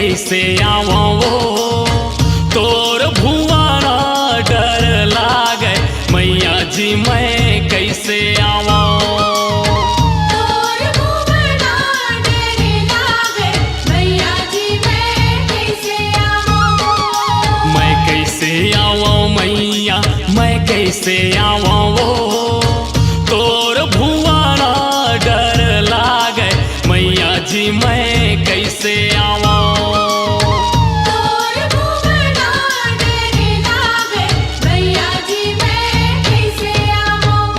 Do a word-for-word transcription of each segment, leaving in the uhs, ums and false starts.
कइसे आवंव ओ, तोर भुवना डर लागे, मैया जी मैं कइसे आवंव। तोर भुवना डर लागे, मैया जी मैं कइसे आवंव। मैं कइसे आवंव मैया, मैं कइसे आवंव ओ, तोर भुवना डर लागे, मैया जी मैं कइसे आवंव। तोर भुवना डर लागे, मैया जी मैं कइसे आवंव।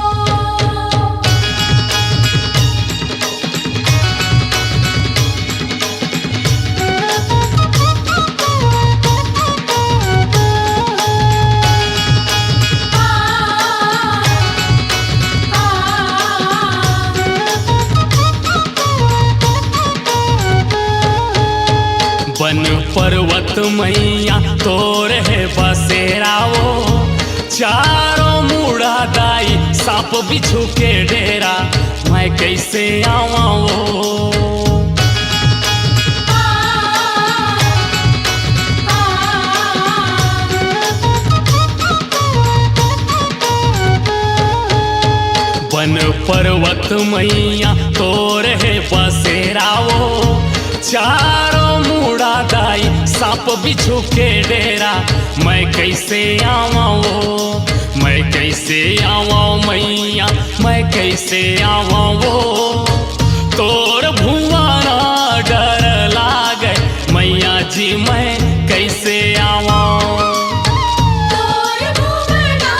बन पर्वत मैया तोर हे बसेरा ओ, चारों मुड़ा दाई सांप बिच्छू के डेरा, मैं कइसे आवंव ओ। बन पर्वत मैया तोर हे बसेरा ओ, चारों मुड़ा दाई सांप बिच्छू के डेरा, मैं कइसे आवंव ओ, मैं कइसे आवंव मैया, मैं कइसे आवंव ओ, तोर भुवना डर लागे, मैया जी मैं कइसे आवंव। तोर भुवना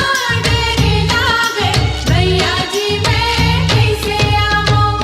डर लागे, मैया जी मैं कइसे आवंव।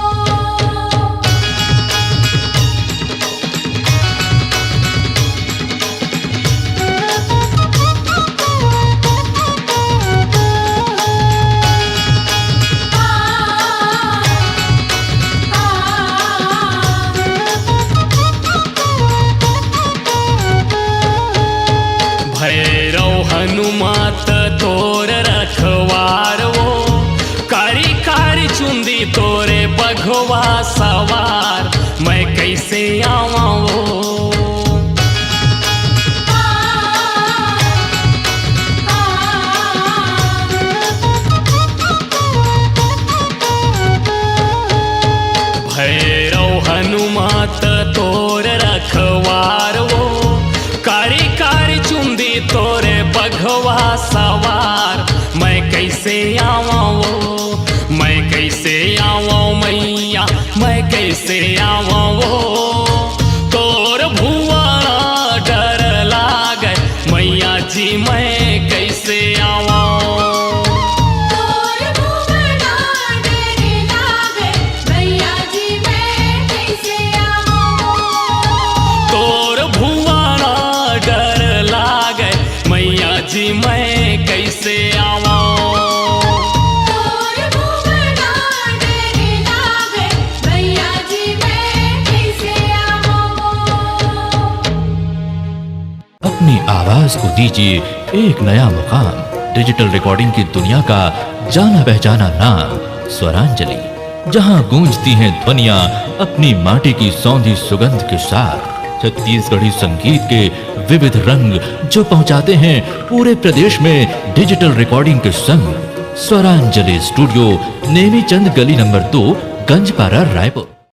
भैरव हनुमत तोर रखवार ओ, कारी कारी चुंदी तोरे बघवा सवार, मैं कइसे आवंव ओ। भैरव हनुमत तोर रखवार ओ, कारी कारी चुंदी तोरे बघवा सवार, मैं कइसे आवंव ओ, मैं कइसे आवंव मैया, मैं कइसे आवंव ओ, तोर भुवना डर लागे, मैया जी मैं कइसे आवंव। तोर भुवना डर लागे, मैया जी मैं कइसे आवंव। तोर भुवना डर लागे, मैया जी मैं कइसे आवंव। तोर भुवना डर लागे, मैया जी मैं कइसे आवंव। अपनी आवाज को दीजिए एक नया मुकाम। डिजिटल रिकॉर्डिंग की दुनिया का जाना पहचाना नाम स्वरांजलि, जहां गूंजती हैं ध्वनियां अपनी माटी की सौंधी सुगंध के साथ। छत्तीसगढ़ी संगीत के विविध रंग जो पहुंचाते हैं पूरे प्रदेश में डिजिटल रिकॉर्डिंग के संग। स्वरांजलि स्टूडियो, नेमीचंद गली नंबर दो, गंजपारा, रायपुर।